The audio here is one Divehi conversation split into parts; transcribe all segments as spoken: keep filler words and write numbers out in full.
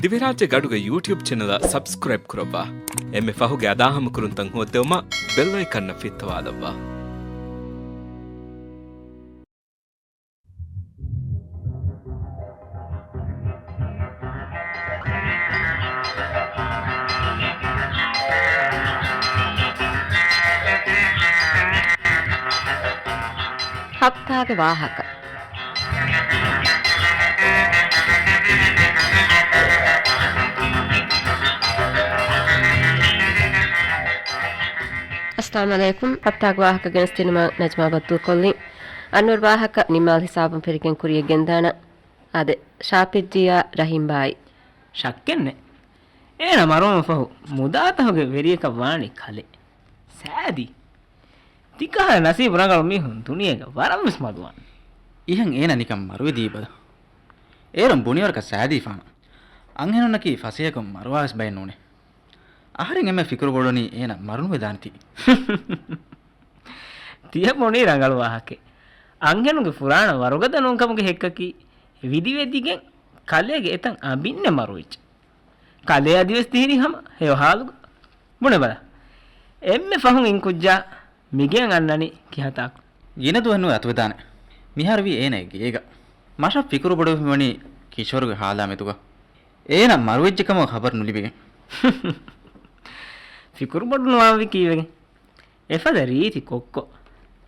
ދިވެހިރާއްޖޭގެ އަޑުގެ ޔޫޓިއުބް ޗެނަލަށް ސަބްސްކްރައިބް ކުރައްވާ. އެންމެ ފަހުގެ އަދާހަމަކުރުންތައް ހޯއްދެވުމަށް ބެލް އައިކަންއަށް ފިއްތަވާލައްވާ. ހަފްތާގެ ވާހަކަ. އައްސަލާމު ޢަލައިކުމް. ހަފްތާގެ ވާހަކަ ގެނެސްދިނުމަށް ނަޖްމާ ބައްދަލުކޮށްލިން. އަންވަރު ވާހަކަ ނިންމާލު ހިސާބުން ފެށިގެން ކުރިޔަށް ގެންދާނަން. އާދެ، ޝާޕިއްޖީއާ ރަހީމްބާއި. ޝައްކެއްނެއް. އޭނަ މަރުވުމަށް ފަހު މުދާތަކުގެ ވެރިޔަކަށް ވާނީ ކަލޭ. ސާދީ. ތިކަހަލަ ނަސީބު ރަނގަޅު މީހުން ދުނިޔޭގަ ވަރަށްވެސް މަދުވާނެ. އިހެން އޭނަ ނިކަން މަރުވެދީބަލަ. އޭރުން ބުނިވަރަކަށް ސާދީފާނަ. އަންހެނުންނަކީ ފަސޭހަކޮށް މަރުވާވެސް ބައެއް ނޫނޭ. އަހަރެން އެންމެ ފިކުރު ބޮޑުވަނީ އޭނަ މަރުނުވެދާނެތީ. ތިޔަ ބުނީ ރަނގަޅު ވާހަކައެއް. އަންހެނުންގެ ފުރާނަ ވަރުގަދަ ނޫންކަމުގެ ހެއްކަކީ ވިދިވެދިގެން ކަލޭގެ އެތައް އަނބިންނެއް މަރުވެއްޖެ. ކަލޭ އަދިވެސް ދިހިރީ ހަމަ ހެޔޮ ހާލުގަ. ބުނެބަލަ. އެންމެ ފަހުން އިން ކުއްޖާ މިގެއަށް އަންނަނީ ކިހާތާކު؟ ގިނަ ދުވަހެއް ނުވެ އަތުވެދާނެ. މިހާރު ވީ އޭނަ ގޭގަ. މަށަށް ފިކުރު ބޮޑުވެފަ ވަނީ ކިޝޯރުގެ ހާލާ މެދުގަ. އޭނަ މަރުވެއްޖެ ކަމުގެ ޚަބަރު ނުލިބިގެން. ފިކުރު ބޮޑު ނުވާންވީ ކީއްވެގެން؟ އެފަދަ ރީތި ކޮއްކޮ.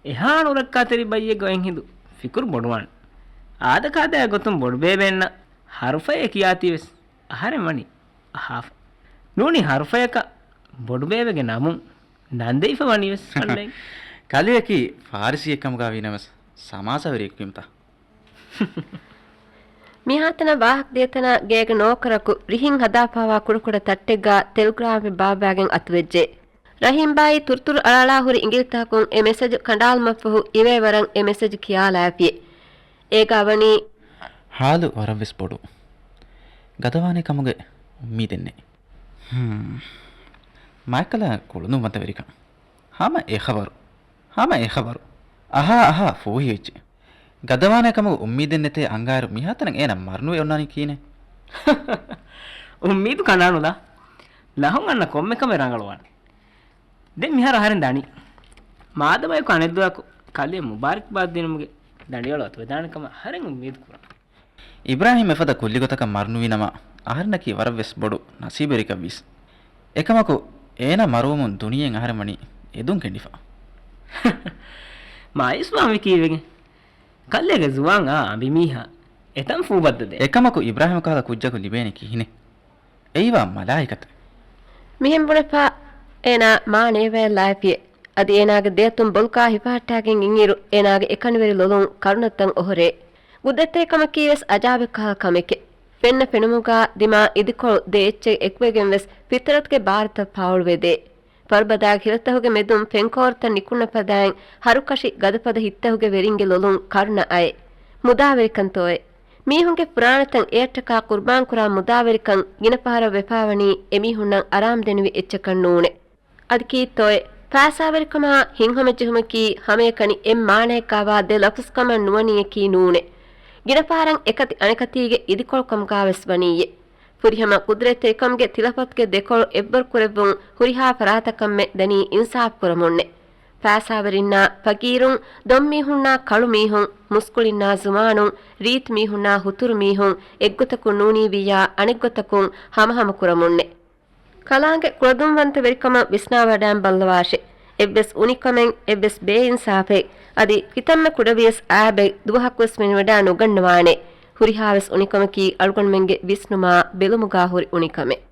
އެހާ ނުރައްކާތެރި ބައްޔެއްގެ އޮތް ހިނދު ފިކުރު ބޮޑުވާނެ. އާދަކާދައިގެ ގޮތުން ބޮޑުބޭބެއެއްނަށް ހަރުފަޔޭ ކިޔާތީވެސް އަހަރެން ވަނީ އަހާފަ. ނޫނީ ހަރުފަޔަކަށް ބޮޑުބޭބެގެ ނަމުން ނަންދެވިފަ ވަނީވެސް ކަންނޭނގެ. ކަލެއަކީ ފާރިސީއެއް ކަމުގަ ވީނަމަވެސް ސަމާސާވެރިއެއް ކީމަތާ. މިހާތަނަށް ވާހަކަ ދޭތަނާ ގޭގެ ނޯކަރަކު ރިހިން ހަދާފާވާ ކުޑަކުޑަ ތައްޓެއްގަ ޓެލެގްރާމެއް ބާއްވާގެން އަތުވެއްޖެ. ރަހީމްބާއީ ތުރުތުރު އަޅާއަޅާ ހުރި އިނގިލިތަކުން އެ މެސެޖު ކަނޑާލުމަށްފަހު އިވޭވަރަށް އެ މެސެޖު ކިޔާލާފިޔެ. އޭގާ ވަނީ. ހާލު ވަރަށްވެސް ބޮޑު. ގަދަވާނެ ކަމުގެ އުއްމީދެއް ނެތް. ހުން. މާތްކަލަ ކުޅުދުންވަންތަވެރިކަން. ހަމަ އެ ޚަބަރު. ހަމަ އެ ޚަބަރު. އަހާ އަހާ ފޫހިވެއްޖެ. ގަދަވާނެ ކަމުގެ އުއްމީދެއް ނެތޭ އަންގާއިރު މިހާތަނަށް އޭނަ މަރުނުވެ އޮންނާނީ ކިހިނެއް؟ އުއްމީދު ކަނޑާނުލާ. ލަހުން އަންނަ ކޮންމެ ކަމެއް ރަނގަޅުވާނެ. ދެން މިހާރު އަހަރެން ދަނީ. މާދަމަޔަކު އަނެއްދުވަހަކު ކަލޭ މުބާރަކްބާދް ދިނުމުގެ ދަނޑިވަޅު އަތުވެދާނެ ކަމަށް އަހަރެން އުއްމީދު ކުރަން. އިބްރާހީމް އެފަދަ ކުއްލިގޮތަކަށް މަރުނުވިނަމަ، އަހަރެންނަކީ ވަރަށްވެސް ބޮޑު ނަސީބުވެރިކަށްވީސް. އެކަމަކު، އޭނަ މަރުވުމުން ދުނިޔެއިން އަހަރެން ވަނީ އެދުން ކެނޑިފަ. މާޔޫސްވާންވީ ކީއްވެގެން؟ ކަލޭގެ ޒުވާން އާ އަނބިމީހާ އެތަން ފޫބައްދަދޭ. އެކަމަކު އިބްރާހީމް ކަހަލަ ކުއްޖަކު ލިބޭނީ ކިހިނެއް؟ އެއީވާ މަލާއިކަތެއް. މިހެން ބުނެފަ އޭނާ މާ ނޭވަޔަށް ލާފިޔެ. އަދި އޭނާގެ ދެއަތުން ބޮލުކާ ހިފަހައްޓާގެން އިންއިރު އޭނާގެ އެކަނިވެރި ލޮލުން ކަރުނަތައް އޮހޮރޭ. ގުދަތެރިކަމަކީވެސް އަޖާބެއްކަހަލަ ކަމެކޭ. ފެންނަ ފެނުމުގާ ދިމާ އިދިކޮޅު ދެ އެއްޗެއް އެކުވެގެންވެސް ފިތުރަތުގެ ބާރުތައް ފާޅުވެދޭ. ފަރުބަދާގެ ހިލަތަހުގެ މެދުން ފެންކޯރުތައް ނިކުންނަ ފަދައިން ހަރުކަށި ގަދަފަދަ ހިތްތަހުގެ ވެރިންގެ ލޮލުން ކަރުނަ އައޭ. މުދާވެރިކަންތޯއޭ؟ މީހުންގެ ފުރާނަތައް އެއަށްޓަކާ ޤުރްބާންކުރާ މުދާވެރިކަން ގިނަ ފަހަރަށް ވެފާވަނީ އެމީހުންނަށް އަރާމްދެނިވި އެއްޗަކަށް ނޫނޭ. އަދި ކީއްތޯއޭ؟ ފައިސާވެރިކަމާ ހިތްހަމަޖެހުމަކީ ހަމައެކަނި އެއް މާނައެއްގާވާ ދެ ލަފުޒްކަމަށް ނުވަނީއަކީ ނޫނޭ. ގިނަ ފަހަރަށް އެކަތި އަނެކަތީގެ އިދިކޮޅުކަމުގާވެސް ވަނީއޭ. ފުރިހަމަ ޤުދްރަތްތެރިކަމުގެ ތިލަފަތުގެ ދެކޮޅު އެއްވަރު ކުރެއްވުން ހުރިހާ ފަރާތަކަށްމެ ދަނީ އިންސާފު ކުރަމުންނޭ. ފައިސާވެރިންނާ ފަގީރުން، ދޮންމީހުންނާ ކަޅު މީހުން، މުސްކުޅިންނާ ޒުވާނުން، ރީތި މީހުންނާ ހުތުރު މީހުން، އެއްގޮތަކުން ނޫނީވިއްޔާ އަނެއްގޮތަކުން ހަމަހަމަ ކުރަމުންނޭ. ކަލާނގެ ކުޅަދުންވަންތަވެރިކަމަށް ވިސްނާވަޑައިން ބައްލަވާށޭ. އެއްވެސް އުނިކަމެއް، އެއްވެސް ބޭއިންސާފެއް، އަދި ކިތަންމެ ކުޑަވިޔަސް އާބެއް ދުވަހަކުވެސް މިނިވަޑާ ނުގަންނަވާނެ. ހުރިހާވެސް އުނިކަމަކީ އަޅުގަނޑުމެންގެ ވިސްނުމާ ބެލުމުގާ ހުރި އުނިކަމެއް.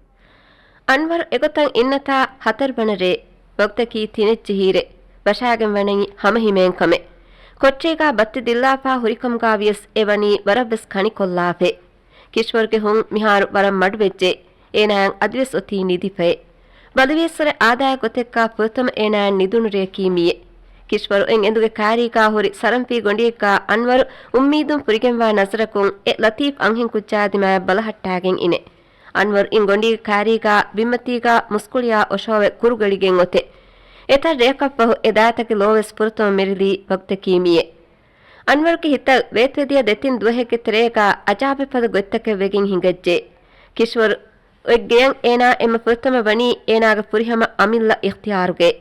އަންވަރު އެގޮތަށް އިންނަތާ ހަތަރު ވަނަ ރޭ، ވަގުތަކީ ތިނެއްޖެހީރޭ، ވަށާގެން ވަނީ ހަމަހިމޭން ކަމެއް. ކޮޓަރީގާ ބައްތި ދިއްލާފާ ހުރިކަމުގާ ވިޔަސް އެ ވަނީ ވަރަށްވެސް ކަނިކޮށްލާފައި. ކިޝްވަރުގެ ހުން މިހާރު ވަރަށް މަޑުވެއްޖެ. އޭނާއަށް އަދިވެސް އޮތީ ނިދިފައި. ބަލިވިޔަސްވަރެއް އާދައިގެ ގޮތެއްގާ ފުރަތަމަ އޭނާއަށް ނިދުނު ރެއަކީ މިއޭ. ކިޝްވަރު އެއް އެނދުގެ ކާރީގާ ހުރި ސަރަންފީ ގޮނޑިއެއްގާ އަންވަރު އުއްމީދުން ފުރިގެންވާ ނަޒަރަކުން އެ ލަތީފް އަންހެން ކުއްޖާ ދިމާޔަށް ބަލަހައްޓާގެން އިނޭ. އަންވަރު އިން ގޮނޑީގެ ކާރީގާ ބިންމަތީގާ މުސްކުޅިޔާ އޮށޯވެ ކުރުގަޅިގެން އޮތޭ. އެތައް ރެއަކަށްފަހު އެ ދާތަކެއް ލޯވެސް ފުރަތަމަ މެރިލީ ވަގުތަކީ މިއޭ. އަންވަރުގެ ހިތަށް ވޭތުވެދިޔަ ދެތިން ދުވަހެއްގެ ތެރޭގާ އަޖާބެއް ފަދަ ގޮތްތަކެއް ވެގެން ހިނގައްޖެ. ކިޝްވަރު އޮތް ގެޔަށް އޭނާ އެންމެ ފުރަތަމަ ވަނީ އޭނާގެ ފުރިހަމަ އަމިއްލަ އިޚްތިޔާރުގައި.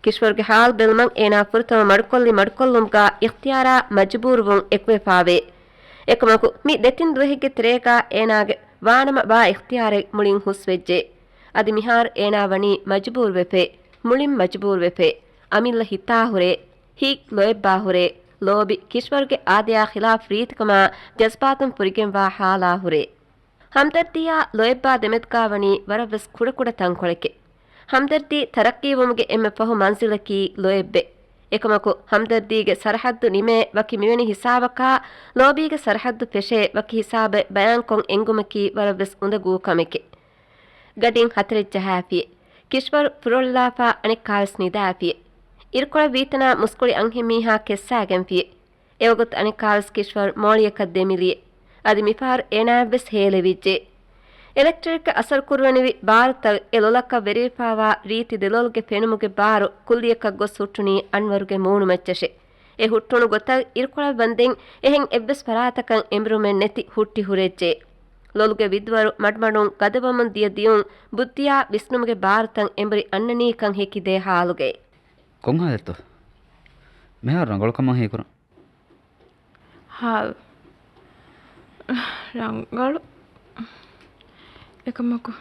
ކިޝްވަރުގެ ހާލު ބެލުމަށް އޭނާ ފުރަތަމަ މަޑުކޮށްލި މަޑުކޮށްލުމުގަ އިޚްތިޔާރާ މަޖުބޫރުވުން އެކުވެފާވޭ. އެކަމަކު މި ދެތިން ދުވަހެއްގެ ތެރޭގަ އޭނާގެ ވާނަމަ ވާ އިޚްތިޔާރެއް މުޅިން ހުސްވެއްޖެ. އަދި މިހާރު އޭނާ ވަނީ މަޖުބޫރުވެފައި، މުޅިން މަޖުބޫރުވެފައި، އަމިއްލަ ހިތާހުރޭ، ހިތް ލޯތްބާހުރޭ، ލޯބި ކިޝްވަރުގެ އާދަޔާ ޚިލާފް ރީތިކަމާ ޖަޒްބާތުން ފުރިގެންވާ ހާލާހުރޭ. ހަމްދަރްދީއާ ލޯތްބާ ދެމެދުގާ ވަނީ ވަރަށްވެސް ކުޑަކުޑަ ތަންކޮޅެކޭ. ހަމްދަރްދީ ތަރައްޤީވުމުގެ އެންމެ ފަހު މަންޒިލަކީ ލޯތްބޭ. އެކަމަކު ހަމްދަރްދީގެ ސަރަހައްދު ނިމޭ ވަކި މިވެނި ހިސާބަކާ، ލޯބީގެ ސަރަހައްދު ފެށޭ ވަކި ހިސާބެއް ބަޔާންކޮށް އެނގުމަކީ ވަރަށްވެސް އުނދަގޫ ކަމެކޭ. ގަޑިން ހަތަރެއް ޖަހާފިޔޭ. ކިޝްވަރު ފުރޮޅިލާފާ އަނެއްކާވެސް ނިދާފިޔޭ. އިރުކޮޅަށް ވީތަނާ މުސްކުޅި އަންހެންމީހާ ކެއްސާގެންފިޔޭ. އެވަގުތު އަނެއްކާވެސް ކިޝްވަރު މޯޅިއަކަށް ދެމިލިޔޭ. އަދި މިފަހަރު އޭނާއަށްވެސް ހޭލެވިއްޖެ. އެލެކްޓްރިކްގެ އަސަރު ކުރުވަނިވި ބާރުތައް އެ ލޮލަކަށް ވެރިވެފާވާ ރީތި ދެލޮލުގެ ފެނުމުގެ ބާރު ކުއްލިއަކަށް ގޮސް ހުއްޓުނީ އަންވަރުގެ މޫނުމައްޗަށޭ. އެ ހުއްޓުނު ގޮތަށް އިރުކޮޅަށް ވަންދެން އެހެން އެއްވެސް ފަރާތަކަށް އެނބުރުމެއް ނެތި ހުއްޓި ހުރެއްޖެ. ލޮލުގެ ވިދުވަރު މަޑުމަޑުން ގަދަވަމުން ދިޔަ ދިޔުން ބުއްދިއާ ވިސްނުމުގެ ބާރުތައް އެނބުރި އަންނަނީކަން ހެކިދޭ ހާލުގައި. ކޮން ހާލެއްތޯ؟ މިހާރު ރަނގަޅުކަމަށް ހީކުރަން. ހާލު. ރަނގަޅު. އެކަމަކު،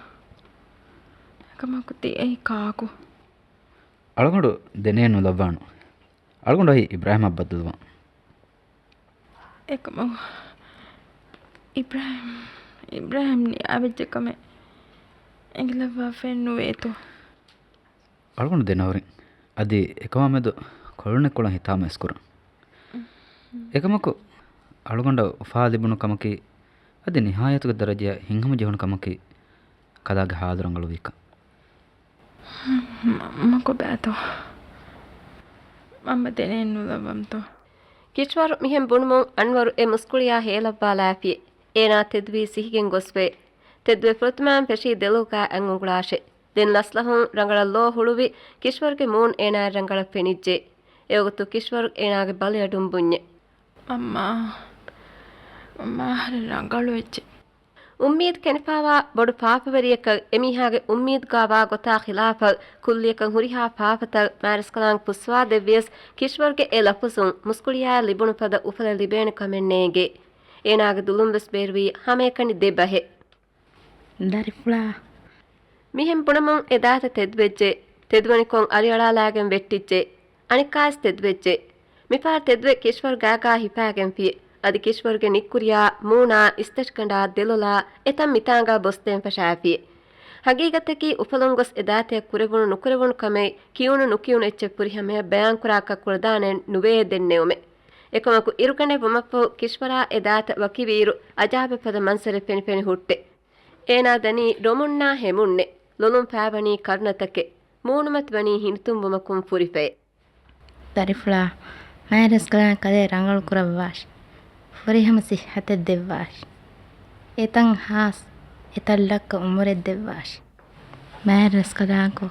އެކަމަކު ތި އެއީ ކާކު؟ އަޅުގަނޑު ދެނޭ ނުލައްވާނު. އަޅުގަނޑު އައީ އިބްރާހިމަށް ބައްދަލުވާން. އެކަމަކު އިބްރާހިމް، އިބްރާހިމް ނިޔާވެއްޖެ ކަމެއް އެނގިލައްވާފައެއް ނުވޭތޯ؟ އަޅުގަނޑު ދެނަހުރިން އަދި އެކަމާމެދު ކޮޅުނެއްކޮޅަށް ހިތާމަ އިސްކުރަން. އެކަމަކު އަޅުގަނޑަށް އުފާ ލިބުނު ކަމަކީ އަދި ނިހާޔަތުގެ ދަރަޖަޔަށް ހިތްހަމަޖެހުނު ކަމަކީ ކަލާގެ ހާލު ރަނގަޅުވީކަން. މަންމަ ކޮބާތޯ؟ މަންމަ ދެނޭން ނުލައްވަންތޯ؟ ކިޝްވަރު މިހެން ބުނުމުން އަންވަރު އެ މުސްކުޅިޔާ ހޭލައްވާލާފި. އޭނާ ތެދުވީ ސިހިގެން ގޮސްފައި. ތެދުވެ ފުރަތަމައިން ފެށީ ދެލޯގަ އަތް އުނގުޅާށޭ. ދެން ލަސްލަހުން ރަނގަޅަށް ލޯ ހުޅުވި ކިޝްވަރުގެ މޫނު އޭނާއަށް ރަނގަޅަށް ފެނިއްޖެ. އެވަގުތު ކިޝްވަރު އޭނާގެ ބަލިއަޑުން ބުންޏެ. މަންމާ، މަންމާ އަހަރެން ރަނގަޅުވެއްޖެ. އުއްމީދު ކެނޑިފާވާ ބޮޑު ފާފަވެރިޔަކަށް އެމީހާގެ އުއްމީދުގާ ވާ ގޮތާ ޚިލާފަށް ކުއްލިއަކަށް ހުރިހާ ފާފަތައް މާތްރަސްކަލާނގެ ފުއްސުވާ ދެއްވިޔަސް ކިޝްވަރުގެ އެ ލަފުޒުން މުސްކުޅިޔާއަށް ލިބުނު ފަދަ އުފަލެއް ލިބޭނެ ކަމެއް ނޭނގޭ. އޭނާގެ ދުލުންވެސް ބޭރުވީ ހަމައެކަނި ދެ ބަހެއް. ދަރިފުޅާ. މިހެން ބުނަމުން އެ ދާތަ ތެދުވެއްޖެ. ތެދުވަނިކޮށް އަރިއަޅާލާގެން ވެއްޓިއްޖެ. އަނެއްކާވެސް ތެދުވެއްޖެ. މިފަހަރު ތެދުވެ ކިޝްވަރު ގާގާ ހިފާގެންފި. އަދި ކިޝްވަރުގެ ނިއްކުރިޔާ، މޫނާ، އިސްތަށިގަނޑާ، ދެލޮލާ، އެތަން މިތާނގާ ބޮސްދޭން ފަށާފި. ހަގީގަތަކީ އުފަލުން ގޮސް އެ ދާތައަށް ކުރެވުނު ނުކުރެވުނު ކަމެއް ކިޔުނު ނުކިޔުނު އެއްޗެއް ފުރިހަމަޔަށް ބަޔާންކުރާކަށް ކުޅަދާނެއް ނުވޭ ދެންނެވުމެއް. އެކަމަކު އިރުގަނޑެއް ވުމަށްފަހު ކިޝްވަރާ އެ ދާތަ ވަކިވިއިރު އަޖާބެއް ފަދަ މަންޒަރެއް ފެނިފެނި ހުއްޓެ. އޭނާ ދަނީ ރޮމުންނާ ހެމުންނެއް. ލޮލުން ފާވަނީ ކަރުނަތަކެއް. މޫނުމަތި ވަނީ ހިނިތުންވުމަކުން ފުރިފައެއް. ދަރިފުޅާ، މާތްރަސްކަލާނގެ ކަލޭ ރަނގަޅު ކުރައްވާށި. ފުރިހަމަ ސިއްހަތެއް ދެއްވާށި. އެތަން ހާސް، އެތައް ލައްކަ އުމުރެއް ދެއްވާށި. މާތްރަސްކަލާނގެ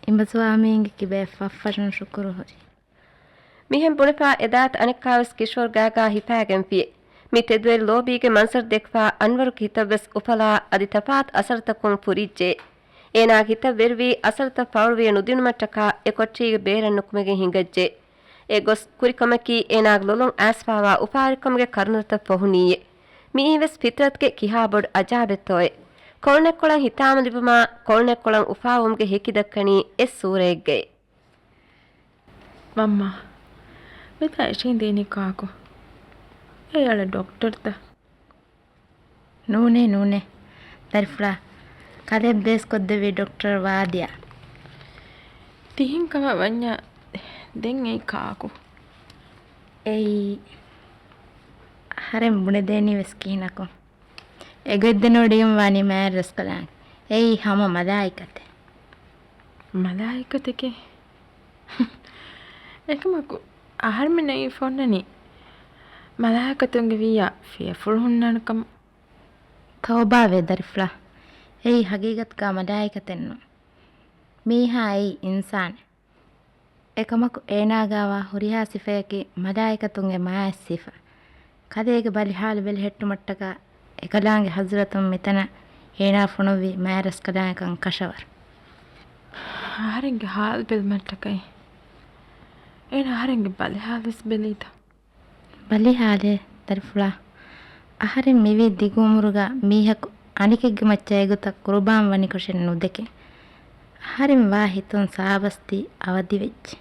އިނބަސްވާމީންގެ ކިބައަށް ފަށްފަށުން ޝުކުރު ހުރި. މިހެން ބުނެފާ އެދާތަ އަނެއްކާވެސް ކިޝްވަރު ގާގާ ހިފާގެންފި. މި ތެދުވެރި ލޯބީގެ މަންޒަރު ދެކިފާ އަންވަރުގެ ހިތަށްވެސް އުފަލާ އަދި ތަފާތު އަސަރުތަކުން ފުރިއްޖެ. އޭނާގެ ހިތަށް ވެރިވީ އަސަރުތައް ފަހުޅުވިޔަ ނުދިނުމަށްޓަކާ އެ ކޮޓަރީގެ ބޭރަށް ނުކުމެގެން ހިނގައްޖެ. އެ ގޮސް ކުރި ކަމަކީ އޭނާގެ ލޮލުން އައިސްފާވާ އުފާވެރިކަމުގެ ކަރުނަތައް ފޮހުނީއޭ. މިއީވެސް ފިތްރަތުގެ ކިހާ ބޮޑު އަޖާބެއްތޯއޭ. ކޮޅުނެއްކޮޅަށް ހިތާމަލިބުމާ ކޮޅުނެއްކޮޅަށް އުފާވުމުގެ ހެކި ދައްކަނީ އެއް ސޫރައެއްގައި. މަންމާ، މިތާ އިށީނދީނީ ކާކު؟ އެއީ އަޅެ ޑޮކްޓަރުތަ؟ ނޫނޭ، ނޫނޭ. ދަރިފުޅާ، ކަލޭ ބޭސްކޮށްދެއްވީ ޑޮކްޓަރ ވާދިޔާ. ތިހެން ކަމަށް ވަންޏާ ދެން އެއީ ކާކު؟ އެއީ އަހަރެން ބުނެދޭނީ ވެސް ކިހިނަކު؟ އެގޮތްދެނެވޮޑިގެން ވާނީ މާތް ރަސްކަލާނގެ. އެއީ ހަމަ މަލާއިކަތެއް. މަލާއިކަތެކޭ؟ އެކަމަކު އަހަރެމެން އެއީ ފޮންނަނީ މަލާއިކަތުންގެ ވިއްޔާ ފިޔަފުޅު ހުންނާނެ ކަމަށް. ތައުބާވޭ ދަރިފުޅާ. އެއީ ހަގީގަތުގަ މަލާއިކަތެއްނު. މީހާ އެއީ އިންސާނެއް. އެކަމަކު އޭނާގާވާ ހުރިހާ ސިފަޔަކީ މަލާއިކަތުންގެ މާތް ސިފަ. ކަލޭގެ ބަލިހާލު ބެލެހެއްޓުމަށްޓަކާ އެކަލާނގެ ޙަޟްރަތުން މިތަނަށް އޭނާ ފޮނުއްވި މާތްރަސްކަލާނގެކަން ކަށަވަރު. އަހަރެންގެ ޙާލު ބެލުމަށްޓަކައި އޭނާ އަހަރެންގެ ބަލި ޙާލުވެސް ބެލީތަ؟ ބަލި ޙާލޭ ދަރިފުޅާ؟ އަހަރެން މިވީ ދިގު އުމުރުގަ މީހަކު އަނެކެއްގެ މައްޗަށް އެގޮތަށް ޤުރުބާން ވަނިކޮށެއް ނުދެކެން. އަހަރެން ވާ ހިތުން ސާބަސްދީ އަވަދިވެއްޖެ.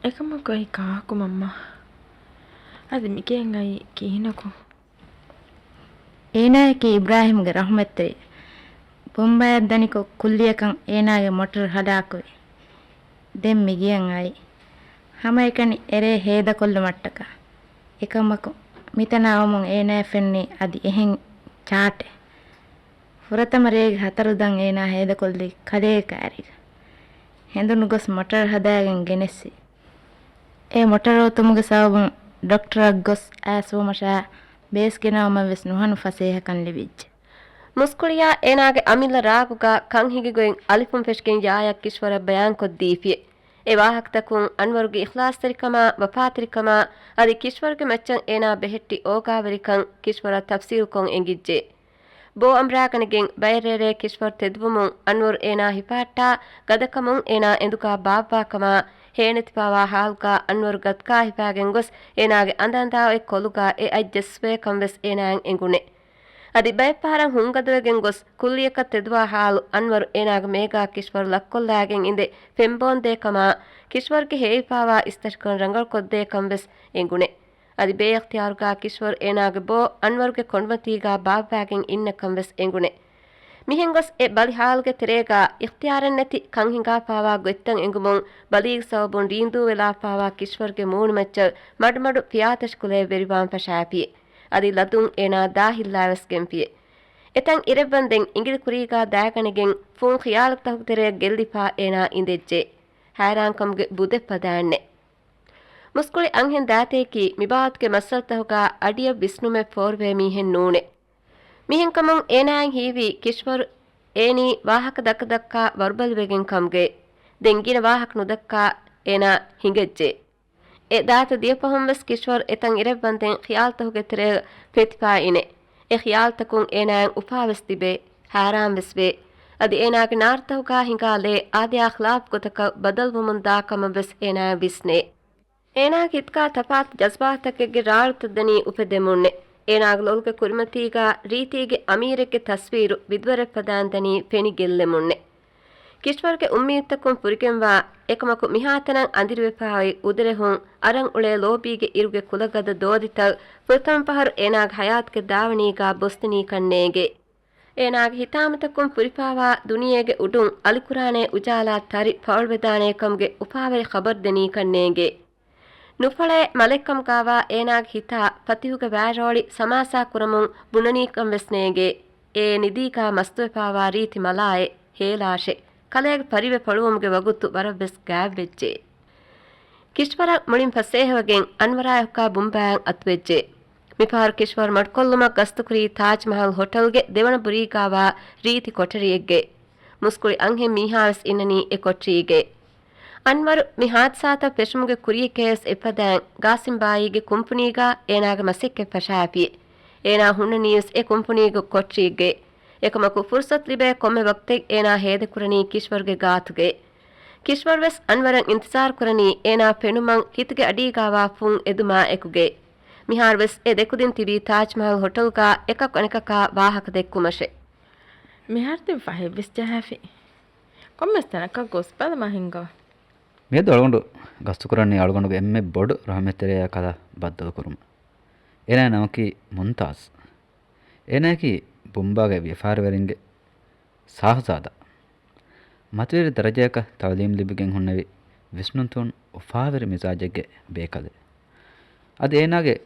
އެކަމަކު އައި ކާކު މަންމާ؟ އަދި މިގެއިން އައި ކިހިނަކު؟ އޭނާއަކީ އިބްރާހިމްގެ ރަޙުމަތްތެރި. ބޮމްބާއެއް ދަނިކޮށް ކުއްލިއަކަށް އޭނާގެ މޮޓަރު ހަލާކުވި. ދެން މިގެއަށް އައި. ހަމައެކަނި އެރޭ ހޭދަކޮށްލުމަށްޓަކާ. އެކަމަކު، މިތަނަށް އައުމުން އޭނާއަށް ފެންނީ އަދި އެހެން ޗާޓެއް. ފުރަތަމަ ރޭގެ ހަތަރު ދަން އޭނާ ހޭދަކޮށްލީ ކަލޭގެ ކައިރީގަ. ހެނދުނު ގޮސް މޮޓަރު ހަދާގެން ގެނެއްސި. އެ މޮޓަރު އޮތުމުގެ ސަބަބުން ޑޮކްޓަރަށް ގޮސް އައިސްވުމަށާ ބޭސް ގެނައުމަށް ވެސް ނުހަނު ފަސޭހަކަން ލިބިއްޖެ. މުސްކުޅިޔާ އޭނާގެ އަމިއްލަ ރާގުގަ ކަން ހިނގިގޮތް އަލިފުން ފެށިގެން ޔާޔަށް ކިޝްވަރަށް ބަޔާންކޮށްދީފި. އެ ވާހަކަތަކުން އަންވަރުގެ އިޚްލާޞްތެރިކަމާ، ވަފާތެރިކަމާ، އަދި ކިޝްވަރުގެ މައްޗަށް އޭނާ ބެހެއްޓި އޯގާވެރިކަން ކިޝްވަރަށް ތަފްސީލުކޮށް އެނގިއްޖެ. ބޯ އަނބުރާގަނެގެން ބައެއް ރޭރޭ ކިޝްވަރު ތެދުވުމުން އަންވަރު އޭނާ ހިފާއްޓާ ގަދަކަމުން އޭނާ އެނދުގާ ބާއްވާކަމާ، ހޭނެތިފާވާ ހާލުގާ އަންވަރު ގަދަކާ ހިފާގެން ގޮސް އޭނާގެ އަނދައަނދާ އޮތް ކޮލުގާ އެ އަތް ޖެއްސުވޭ ކަން ވެސް އޭނާއަށް އެނގުނެ. އަދި ބައެއްފަހަރަށް ހުންގަދަވެގެން ގޮސް ކުއްލިއަކަށް ތެދުވާ ހާލު އަންވަރު އޭނާގެ މޭގާ ކިޝްވަރު ލައްކޮށްލާގެން އިނދެ ފެންބޯންދޭ ކަމާ، ކިޝްވަރުގެ ހޭވިފާވާ އިސްތަށިކަން ރަނގަޅުކޮށްދޭ ކަން ވެސް އެނގުނެ. އަދި ބޭއިޚްތިޔާރުގާ ކިޝްވަރު އޭނާގެ ބޯ އަންވަރުގެ ކޮނޑުމަތީގާ ބާއްވާގެން އިންނަ ކަން ވެސް އެނގުނެ. މިހެން ގޮސް އެ ބަލި ހާލުގެ ތެރޭގާ އިޚްތިޔާރެއްނެތި ކަން ހިނގާފާވާ ގޮތްތައް އެނގުމުން ބަލީގެ ސަބަބުން ރީނދޫވެލާފާވާ ކިޝްވަރުގެ މޫނުމައްޗަށް މަޑުމަޑު ފިޔާތަށި ކުލައެއް ވެރިވާން ފަށާފި. އަދި ލަދުން އޭނާ ދާހިއްލާވެސް ގެންފިއެ. އެތަން އިރެއްވަންދެން އިނގިލި ކުރީގާ ދާގަނެގެން ފުން ޚިޔާލުތަކުގެ ތެރެއަށް ގެއްލިފާ އޭނާ އިނދެއްޖެ. ހައިރާންކަމުގެ ބުދެއް ފަދައިންނެ. މުސްކުޅި އަންހެން ދާތައަކީ މިބާވަތުގެ މައްސަލަތަކުގާ އަޑިއަށް ވިސްނުމެއް ފޯރުވޭ މީހެއް ނޫނެ. މިހެންކަމުން އޭނާއަށް ހީވީ ކިޝްވަރު އޭނީ ވާހަކަ ދައްކަދައްކާ ވަރުބަލިވެގެން ކަމުގައި. ދެން ގިނަ ވާހަކަ ނުދައްކާ އޭނާ ހިނގައްޖެ. އެ ދާތަ ދިޔަފަހުން ވެސް ކިޝްވަރު އެތަން އިރެއްވަންދެން ޚިޔާލުތަކުގެ ތެރެއަށް ފެތިފާ އިނެ. އެ ޚިޔާލުތަކުން އޭނާއަށް އުފާވެސް ތިބޭ، ހައިރާންވެސް ވޭ. އަދި އޭނާގެ ނާރުތަކުގާ ހިނގާ ލޭ އާދަޔާ ޚިލާފު ގޮތަކަށް ބަދަލުވުމުން ދާ ކަމަށް ވެސް އޭނާއަށް ވިސްނޭ. އޭނާގެ ހިތުގާ ތަފާތު ޖަޒްބާތުތަކެއްގެ ރާޅުތައް ދަނީ އުފެދެމުންނެ. އޭނާގެ ލޮލުގެ ކުރިމަތީގާ ރީތީގެ އަމީރެއްގެ ތަސްވީރު ވިދުވަރެއް ފަދައިން ދަނީ ފެނި ގެއްލެމުންނެ. ކިޝްވަރުގެ އުއްމީދުތަކުން ފުރިގެންވާ އެކަމަކު މިހާތަނަށް އަނދިރިވެފައި އުދަރެހުން އަރަން އުޅޭ ލޯބީގެ އިރުގެ ކުލަގަދަ ދޯދިތައް ފުރަތަމަ ފަހަރު އޭނާގެ ހަޔާތުގެ ދާވަނީގާ ބޮސްދިނީކަން ނޭނގޭ. އޭނާގެ ހިތާމަތަކުން ފުރިފާވާ ދުނިޔޭގެ އުޑުން އަލިކުރާނޭ އުޖާލާ ތަރި ފަޅުވެދާނޭ ކަމުގެ އުފާވެރި ޚަބަރު ދެނީކަން ނޭނގޭ. ނުފަޅައެއް މަލެއްކަމުގާވާ އޭނާގެ ހިތާ ފަތިހުގެ ވާރޯޅި ސަމާސާ ކުރަމުން ބުނަނީކަން ވެސް ނޭނގޭ. އޭ ނިދީގާ މަސްތުވެފާވާ ރީތި މަލާއެއް ހޭލާށެ. ކަލޭގެ ފަރިވެ ފޮޅުވުމުގެ ވަގުތު ވަރަށްވެސް ގާތްވެއްޖެ. ކިޝްވަރަށް މުޅިން ފަސޭހަވެގެން އަންވަރާއެކާ ބުނބާއަށް އަތުވެއްޖެ. މިފަހަރު ކިޝްވަރު މަޑުކޮށްލުމަށް ގަސްތުކުރީ ތާޖް މަހަލް ހޮޓަލްގެ ދެވަނަ ބުރީގާވާ ރީތި ކޮޓަރިއެއްގައި. މުސްކުޅި އަންހެން މީހާވެސް އިންނަނީ އެ ކޮޓަރީގައި. އަންވަރު މި ހާދިސާތައް ފެށުމުގެ ކުރިޔަކަށްވެސް އެއްފަދައިން ގާސިމް ބާއީގެ ކުންފުނީގާ އޭނާގެ މަސައްކަތް ފަށާފި. އޭނާ ހުންނަނީވެސް އެ ކުންފުނީގެ ކޮޓަރީގައި. އެކަމަކު ފުރުސަތު ލިބޭ ކޮންމެ ވަގުތެއް އޭނާ ހޭދަކުރަނީ ކިޝްވަރުގެ ގާތުގައި. ކިޝްވަރުވެސް އަންވަރަށް އިންތިޒާރު ކުރަނީ އޭނާ ފެނުމަށް ހިތުގެ އަޑީގާވާ ފުން އެދުމާ އެކުގައި. މިހާރުވެސް އެ ދެކުދިން ތިބީ ތާޖް މަހަލް ހޮޓަލްގާ އެކަކު އަނެކަކާ ވާހަކަ ދެއްކުމަށެ. މިހާރު ދެން ފަހެއްވެސް ޖަހާފި. ކޮންމެސް ތަނަކަށް ގޮސް ބަލަމާ ހިނގާ. މިއަދު އަޅުގަނޑު ގަސްތުކުރަނީ އަޅުގަނޑުގެ އެންމެ ބޮޑު ރަހުމަތްތެރިޔާ ކަލާ ބައްދަލުކުރުމަށް. އޭނާ ނަމަކީ މުންތާޒް. އޭނާއަކީ ބުނބާގެ ވިޔަފާރިވެރިންގެ ޝާހްޒާދާ. މަތިވެރި ދަރަޖައަކަށް ތައުލީމް ލިބިގެން ހުންނެވި ވިސްނުންތޫނު އުފާވެރި މިޒާޖެއްގެ ބޭކަލެއް. އަދި އޭނާގެ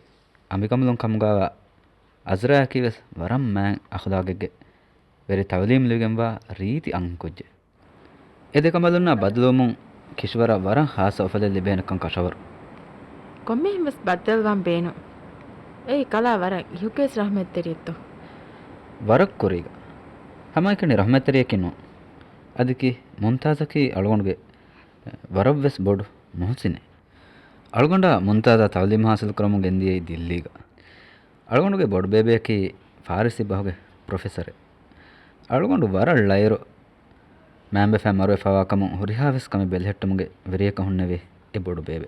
އަނބިކަނބަލުން ކަމުގާވާ އަޒްރާއަކީވެސް ވަރަށް މާތް އަޚުލާގެއްގެ ވެރި ތައުލީމް ލިބިގެންވާ ރީތި އަންހެންކުއްޖެއް. އެ ދެކަނބަލުންނާ ބަދަލުވުމުން ކިޝްވަރަށް ވަރަށް ހާއްސަ އުފަލެއް ލިބޭނެކަން ކަށަވަރު. ކޮންމެހެން ވެސް ބައްދަލުވާން ބޭނުން. އެއީ ކަލާ ވަރަށް އިހުކޭސް ރަހުމަތްތެރިއެއްތޯ؟ ވަރަށް ކުރީގަ. ހަމައެކަނި ރަހުމަތްތެރިއަކީ ނޫން. އަދިކީ މުންތާޒަކީ އަޅުގަނޑުގެ ވަރަށްވެސް ބޮޑު މުހުސިނެއް. އަޅުގަނޑާ މުންތާޒާ ތައުލީމް ހާސިލްކުރަމުން ގެންދިޔައީ ދިއްލީގަ. އަޅުގަނޑުގެ ބޮޑުބޭބެއަކީ ފާރިސީ ބަހުގެ ޕްރޮފެސަރެއް. އަޅުގަނޑު ވަރަށް ޅައިރު މާބަފައި މަރުވެފައިވާ ކަމުން ހުރިހާވެސް ކަމެއް ބެލެހެއްޓުމުގެ ވެރިޔަކަށް ހުންނެވި އެ ބޮޑުބޭބެ.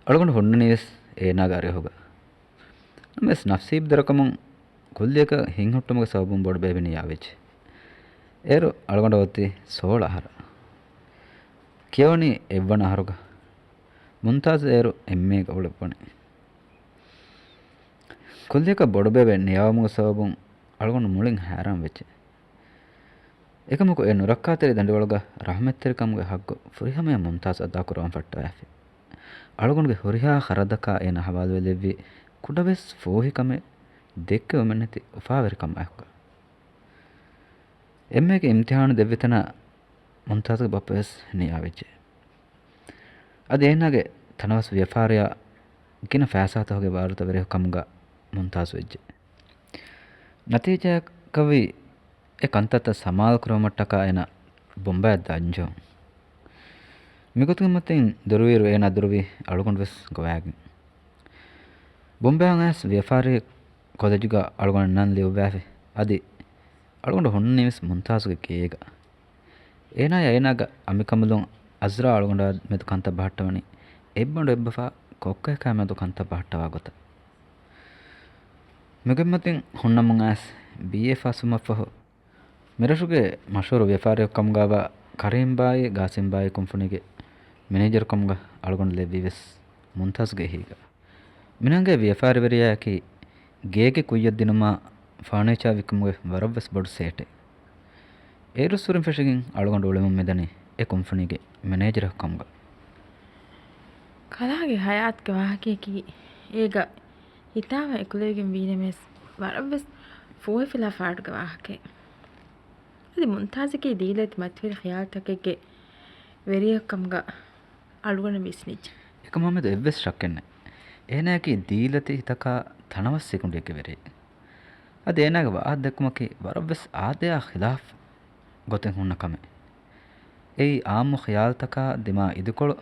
އަޅުގަނޑު ހުންނަނީވެސް އޭނާގެ އަރިހުގަ. ނަމަވެސް ނަސީބު ދަރަކަމުން ކުއްލިއަކަށް ހިތްހުއްޓުމުގެ ސަބަބުން ބޮޑުބޭބެ ނިޔާވެއްޖެ. އޭރު އަޅުގަނޑަށް އޮތީ ސޯޅަ އަހަރަށް. ކިޔަވަނީ އެއްވަނަ އަހަރުގަ. މުންތާޒު އޭރު އެންމޭގަ އުޅެއްވަނީ. ކުއްލިއަކަށް ބޮޑުބޭބެ ނިޔާވުމުގެ ސަބަބުން އަޅުގަނޑު މުޅިން ހައިރާން ވެއްޖެ. އެކަމަކު އެ ނުރައްކާތެރި ދަނޑިވަޅުގަ ރަޙްމަތްތެރިކަމުގެ ހައްގު ފުރިހަމަޔަށް މުންތާޒު އަދާކުރަވަން ފައްޓަވައިފި. އަޅުގަނޑުގެ ހުރިހާ ޚަރަދަކާ އޭނާ ހަވާލުވެލެއްވީ ކުޑަވެސް ފޫހިކަމެއް ދެއްކެވުމެއްނެތި އުފާވެރިކަމާއެކުގަ. އެންމޭގެ އިމްތިޙާނު ދެއްވިތަނަށް މުންތާޒުގެ ބައްޕަވެސް ނިޔާވެއްޖެ. އަދި އޭނާގެ ތަނަވަސް ވިޔަފާރިއާ ގިނަ ފައިސާތަކުގެ ވާރުތަވެރިކަމުގަ މުންތާޒު ވެއްޖެ. ނަތީޖާއަކަށްވީ އެ ކަންތައްތައް ސަމާލުކުރުމަށްޓަކާ އޭނާ ބޮމްބައަށް ދާންޖެހުން. މިގޮތުގެ މަތިން ދުރުވިއިރު އޭނާ ދުރުވީ އަޅުގަނޑުވެސް ގޮވައިގެން. ބޮމްބެއަށް އައިސް ވިޔަފާރި ކޮލެޖުގަ އަޅުގަނޑަށް ނަން ލިޔުއްވައިފި. އަދި އަޅުގަނޑު ހުންނަނީވެސް މުންތާޒުގެ ގޭގަ. އޭނާޔާ އޭނާގެ އަނބިކަނބަލުން އަޒްރާ އަޅުގަނޑާ މެދު ކަންތައް ބަހައްޓަވަނީ އެއްބަނޑު އެއްބަފާ ކޮއްކޮއެކާ މެދު ކަންތައް ބަހައްޓަވާ ގޮތަށް. މިގޮތްމަތިން ހުންނަމުން އައިސް ބީއޭ ފާސްވުމަށްފަހު، މިރަށުގެ މަޝްހޫރު ވިޔަފާރިއެއް ކަމުގަވާ ކަރީމް ބާއީ، ގާސިމް ބާއީ ކުންފުނީގެ މެނޭޖަރުކަމުގަ އަޅުގަނޑު ލެއްވީވެސް މުންތާޒުގެ އެހީގަ. މިނަންގެ ވިޔަފާރިވެރިޔާއަކީ ގޭގެ ކުއްޔަށްދިނުމާ ފާނީޗާ ވިކުމުގެ ވަރަށްވެސް ބޮޑު ސޭޓެއް. އޭރުއްސުރެން ފެށިގެން އަޅުގަނޑު އުޅެމުން މިދަނީ އެ ކުންފުނީގެ މެނޭޖަރަކު ކަމުގަ. ކަލާގެ ހަޔާތުގެ ވާހަކަޔަކީ އޭގަ ހިތާމަ އެކުލެވިގެން ވީނަމަވެސް ވަރަށްވެސް ފޫހިފިލާ ފާޑުގެ ވާހަކައެއް. އަދި މުންތާޒަކީ ދީލަތި މަތިވެރި ޚިޔާލުތަކެއްގެ ވެރިޔަކު ކަމުގަ އަޅުގަނޑަށް ވިސްނިއްޖެ. އެކަމާމެދު އެއްވެސް ޝައްކެއްނެތް. އޭނާއަކީ ދީލަތި ހިތަކާ ތަނަވަސް ސިކުނޑިއެއްގެ ވެރިއެއް. އަދި އޭނާގެ ވާހަކަ ދެއްކުމަކީ ވަރަށްވެސް އާދަޔާ ޚިލާފް ގޮތެއް ހުންނަ ކަމެއް. އެއީ އާއްމު ޚިޔާލުތަކާ ދިމާ އިދިކޮޅު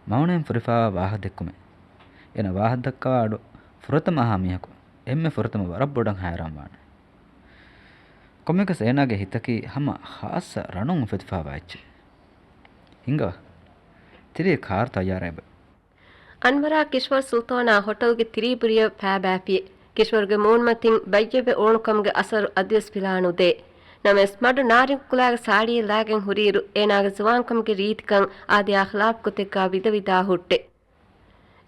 މައުނައިން ފުރިފާވާ ވާހަކަ ދެއްކުމެއް. އޭނާ ވާހަކަ ދައްކަވާ އަޑު ފުރަތަމަ އަހާ މީހަކު އެންމެ ފުރަތަމަ ވަރަށް ބޮޑަށް ހައިރާން ވާނެ. ކޮންމެއަކަސް އޭނާގެ ހިތަކީ ހަމަ ޚާއްޞަ ރަނުން އުފެދިފާވާ އެއްޗެއް. ހިނގަވާ. ތިރީ ކާރު ތައްޔާރައިބަ. އަންވަރާ ކިޝްވަރު ސުލްތޯނާ ހޮޓަލްގެ ތިރީބުރިއަށް ފައިބައިފި. ކިޝްވަރުގެ މޫނުމަތިން ބައްޔެއްވެ އުޅުނުކަމުގެ އަސަރު އަދިވެސް ފިލާނުދޭ. ނަމަވެސް މަޑު ނާރިން ކުލާގެ ސާޅީއެއް ލާގެން ހުރިއިރު އޭނާގެ ޒުވާންކަމުގެ ރީތިކަން އާދަޔާ ޚިލާފް ގޮތެއްގާ ވިދަވިދާ ހުއްޓެ.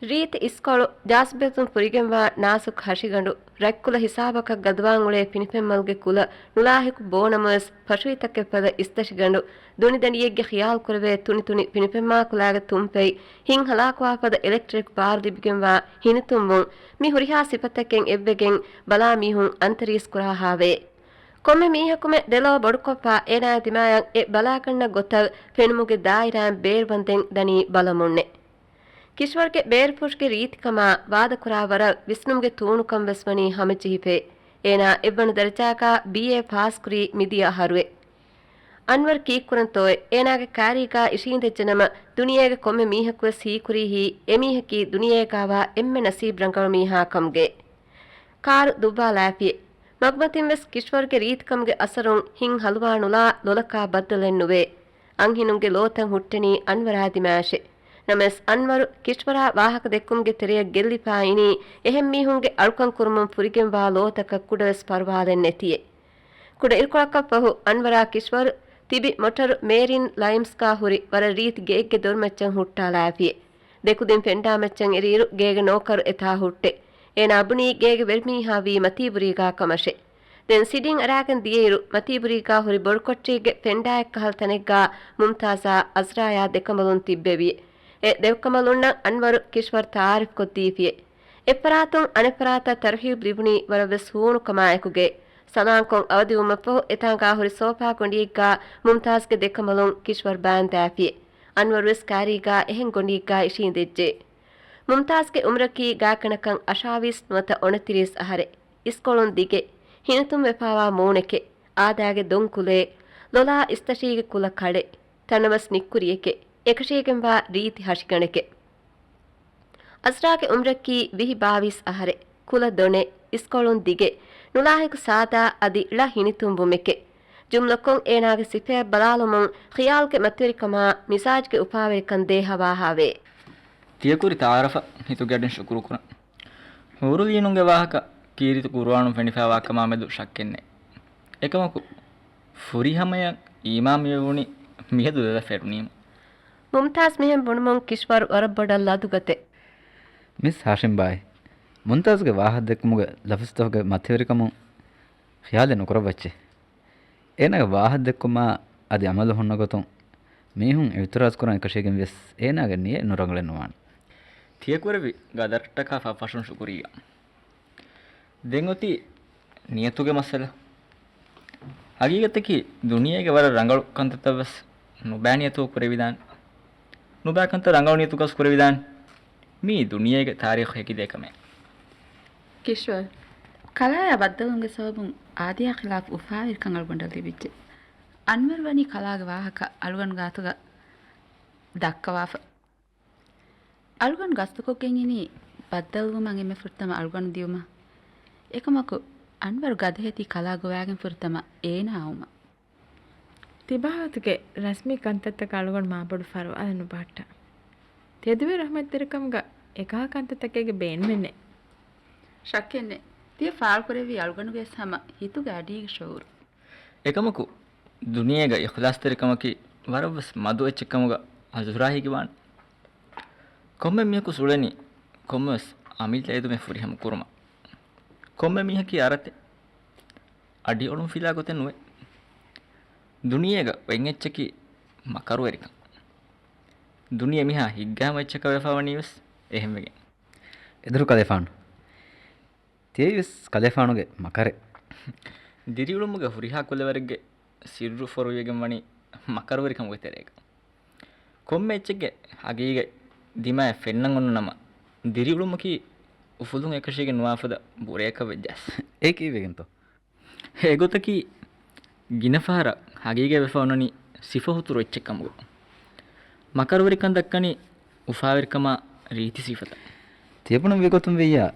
ރީތި އިސްކޮޅު، ޖާޒިބަތުން ފުރިގެންވާ ނާޒުކް ހަށިގަނޑު، ރަތްކުލަ ހިސާބަކަށް ގަދަވާން އުޅޭ ފިނިފެންމަލުގެ ކުލަ، ނުލާހިކު ބޯނަމަވެސް ފަށުވިތަކެއް ފަދަ އިސްތަށިގަނޑު، ދުނިދަނޑިއެއްގެ ޚިޔާލު ކުރެވޭ ތުނިތުނި ފިނިފެންމާ ކުލާގެ ތުންފަތް، ހިތް ހަލާކުވާ ފަދަ އެލެކްޓްރިކް ބާރު ލިބިގެންވާ ހިނިތުންވުން، މި ހުރިހާ ސިފަތަކެއް އެއްވެގެން ބަލާ މީހުން އަންތަރީސް ކުރާހާވޭ. ކޮންމެ މީހަކުމެ ދެލޯ ބޮޑުކޮށްފާ އޭނާ ދިމާޔަށް އެ ބަލާގަންނަ ގޮތަށް ފެނުމުގެ ދާއިރާއިން ބޭރުވަންދެން ދަނީ ބަލަމުންނެ. ކިޝްވަރުގެ ބޭރުފުށުގެ ރީތިކަމާ ވާދަކުރާ ވަރަށް ވިސްނުމުގެ ތޫނުކަން ވެސް ވަނީ ހަމަޖެހިފޭ. އޭނާ އެއްވަނަ ދަރަޖާގާ ބީއޭ ފާސްކުރީ މިދިޔަ އަހަރުއެ. އަންވަރު ކީއްކުރަންތޯއެ؟ އޭނާގެ ކާރީގާ އިށީނދެއްޖެނަމަ، ދުނިޔޭގެ ކޮންމެ މީހަކުވެސް ހީކުރީހީ އެމީހަކީ ދުނިޔޭގާވާ އެންމެ ނަސީބު ރަނގަޅު މީހާ ކަމުގެ. ކާރު ދުއްވާލާފި. މަގުމަތިން ވެސް ކިޝްވަރުގެ ރީތިކަމުގެ އަސަރުން ހިތް ހަލުވާ ނުލާ ލޮލަކާ ބައްދަލެއް ނުވޭ. އަންހެނުންގެ ލޯތައް ހުއްޓެނީ އަންވަރާ ދިމާޔަށެ. ނަމަވެސް އަންވަރު ކިޝްވަރާ ވާހަކަ ދެއްކުމުގެ ތެރެއަށް ގެއްލިފާ އިނީ އެހެން މީހުންގެ އަޅުކަން ކުރުމުން ފުރިގެންވާ ލޯތަކަށް ކުޑަވެސް ފަރުވާލެއް ނެތިއެ. ކުޑަ އިރުކޮޅަކަށްފަހު އަންވަރާ ކިޝްވަރު ތިބި މޮޓަރު މޭރިން ލައިމްސްގާ ހުރި ވަރަށް ރީތި ގެއެއްގެ ދޮރުމައްޗަށް ހުއްޓާލާފި. ދެކުދިން ފެންޑާމައްޗަށް އެރިއިރު ގޭގެ ނޯކަރު އެތާ ހުއްޓެ. އޭނާ ބުނީ ގޭގެ ވެރިމީހާ ވީ މަތީބުރީގާ ކަމަށެ. ދެން ސިޑިން އަރާގެން ދިޔައިރު މަތީބުރީގާ ހުރި ބޮޑުކޮޓަރީގެ ފެންޑާއެއްކަހަލަ ތަނެއްގާ މުމްތާޒާ އަޒްރާޔާ ދެކަނބަލުން ތިއްބެވި. އެ ދެކަނބަލުންނަށް އަންވަރު ކިޝްވަރު ތައާރަފްކޮށްދީފިއެ. އެއްފަރާތުން އަނެއްފަރާތަށް ތަރުހީބު ލިބުނީ ވަރަށްވެސް ހޫނުކަމާއެކުގެ. ސަލާންކޮށް އަވަދިވުމަށްފަހު އެތާނގާ ހުރި ސޯފާ ގޮނޑިއެއްގާ މުމްތާޒްގެ ދެކަނބަލުން ކިޝްވަރު ބާންދާފިއެ. އަންވަރުވެސް ކާރީގާ އެހެން ގޮނޑިއެއްގާ އިށީނދެއްޖެ. މުމްތާޒްގެ އުމުރަކީ ގާތްގަނޑަކަށް އަށާވީސް ނުވަތަ އޮނަތިރީސް އަހަރެއް. އިސްކޮޅުން ދިގެ، ހިނިތުންވެފާވާ މޫނެކެ، އާދައިގެ ދޮންކުލޭ، ލޮލާ އިސްތަށީގެ ކުލަ ކަޅެއް، ތަނަވަސް ނިއްކުރިއެކެ، އެކަށީގެންވާ ރީތި ހަށިގަނޑެކެ. އަޒްރާގެ އުމުރަކީ ވިހި ބާވީސް އަހަރެއް. ކުލަ ދޮނެއް، އިސްކޮޅުން ދިގެ، ނުލާހިކު ސާދާ އަދި ޅަ ހިނިތުންވުމެކޭ. ޖުމްލަކޮށް އޭނާގެ ސިފައަށް ބަލާލުމުން ޚިޔާލުގެ މަތިވެރިކަމާ މިޒާޖްގެ އުފާވެރިކަން ދޭހަވާހާވޭ. ތިޔަކުރި ތަޢާރަފަށް ހިތުގެ އަޑިން ޝުކުރު ކުރަން. ޙޫރުލީނުންގެ ވާހަކަ ކީރިތި ޤުރުއާނުން ފެނިފައިވާ ކަމާ މެދު ޝައްކެއް ނެތް. އެކަމަކު، ފުރިހަމަޔަށް އީމާން މިވެވުނީ މިއަދު ލޮލަށް ފެނުނީމަ. މުމްތާޒް މިހެން ބުނުމުން ކިޝްވަރު ވަރަށް ބޮޑަށް ލަދުގަތޭ. މިސް ހާޝިމް ބާއި، މުމްތާޒްގެ ވާހަކަދެއްކުމުގެ ލަފުޒުތަކުގެ މަތިވެރިކަމުން ޚިޔާލެއް ނުކުރައްވައްޗޭ. އޭނާގެ ވާހަކަދެއްކުމާ އަދި އަމަލު ހުންނަ ގޮތުން މީހުން އިއުތިރާޒް ކުރަން އެކަށީގެން ވިޔަސް އޭނާގެ ނިޔަތް ނުރަނގަޅެއް ނުވާނެ. ތިޔަކުރެއްވި ގަދަރަށްޓަކާ ފަށްފަށުން ޝުކުރިއްޔާ. ދެން އޮތީ ނިޔަތުގެ މައްސަލަ. ހަގީގަތަކީ ދުނިޔޭގެ ވަރަށް ރަނގަޅު ކަންތައްތައް ވެސް ނުބައި ނިޔަތު ކުރެވިދާނެ. ނުބައި ކަންތައް ރަނގަޅު ނިޔަތުގަސް ކުރެވިދާނެ. މީ ދުނިޔޭގެ ތާރީޚު ހެކިދޭ ކަމެއް. ކިޝްވަރް، ކަލާޔާ ބައްދަލުވުމުގެ ސަބަބުން އާދަޔާ ޚިލާފު އުފާވެރިކަން އަޅުގަނޑަށް ލިބިއްޖެ. އަންވަރު ވަނީ ކަލާގެ ވާހަކަ އަޅުގަނޑު ގާތުގަ ދައްކަވާފަ. އަޅުގަނޑު ގަސްތުކޮށްގެން އިނީ ބައްދަލުވުމަށް އެންމެ ފުރަތަމަ އަޅުގަނޑު ދިއުމަށް. އެކަމަކު، އަންވަރު ގަދަހެތި ކަލާ ގޮވާގެން ފުރަތަމަ އޭނާ އައުމަށް. ތިބާވަތުގެ ރަސްމީ ކަންތައްތަކަށް އަޅުގަނޑު މާބޮޑު ފަރުވާލެއް ނުބަހައްޓާ. ތެދުވެ ރަޙްމަތްތެރިކަމުގަ އެކަހަލަ ކަންތައްތަކެއްގެ ބޭނުމެއް ނެތް. ޝައްކެއް ނެތް. ތިޔަ ފާޅުކުރެއްވީ އަޅުގަނޑުގެ ވެސް ހަމަ ހިތުގެ އަޑީގެ ޝުޢޫރު. އެކަމަކު، ދުނިޔޭގަ އިޚްލާޞްތެރިކަމަކީ ވަރަށްވެސް މަދު އެއްޗެއްކަމުގަ އަޒުރާ ހިގިވާނެ. ކޮންމެ މީހަކު ސުޅެނީ ކޮންމެވެސް އަމިއްލަ އެދުމެއް ފުރިހަމަ ކުރުމަށް. ކޮންމެ މީހަކީ އަރަތެއް. އަޑިއޮޅުން ފިލާ ގޮތެއް ނުވޭ. ދުނިޔޭގަ ވެން އެއްޗަކީ މަކަރުވެރިކަން. ދުނިޔެ މިހާ ހިތްގައިމު އެއްޗަކަށް ވެފަ ވަނީ ވެސް އެހެންވެގެން. އެދުރު ކަލޭފާނު. ތިޔައީ ވެސް ކަލޭފާނުގެ މަކަރެއް. ދިރިއުޅުމުގެ ހުރިހާ ކުލަވަރެއްގެ ސިއްރު ފޮރުވިވެގެން ވަނީ މަކަރުވެރިކަމުގެ ތެރޭގަ. ކޮންމެ އެއްޗެއްގެ ހަގީގަތް ދިމާއަށް ފެންނަން އޮންނަ ނަމަ، ދިރިއުޅުމަކީ އުފުލުން އެކަށީގެން ނުވާ ފަދަ ބުރަޔަކަށް ވެއްޖައަސް. އެ ކީއްވެގެންތޯ؟ އެގޮތަކީ، ގިނަ ފަހަރަށް ހަގީގަތް ވެފަ އޮންނަނީ ސިފަ ހުތުރު އެއްޗެއް ކަމުގަ. މަކަރުވެރިކަން ދައްކަނީ އުފާވެރިކަމާ ރީތި ސިފަތައް. ތިޔަބުނު ވިގޮތުން ވިއްޔާ،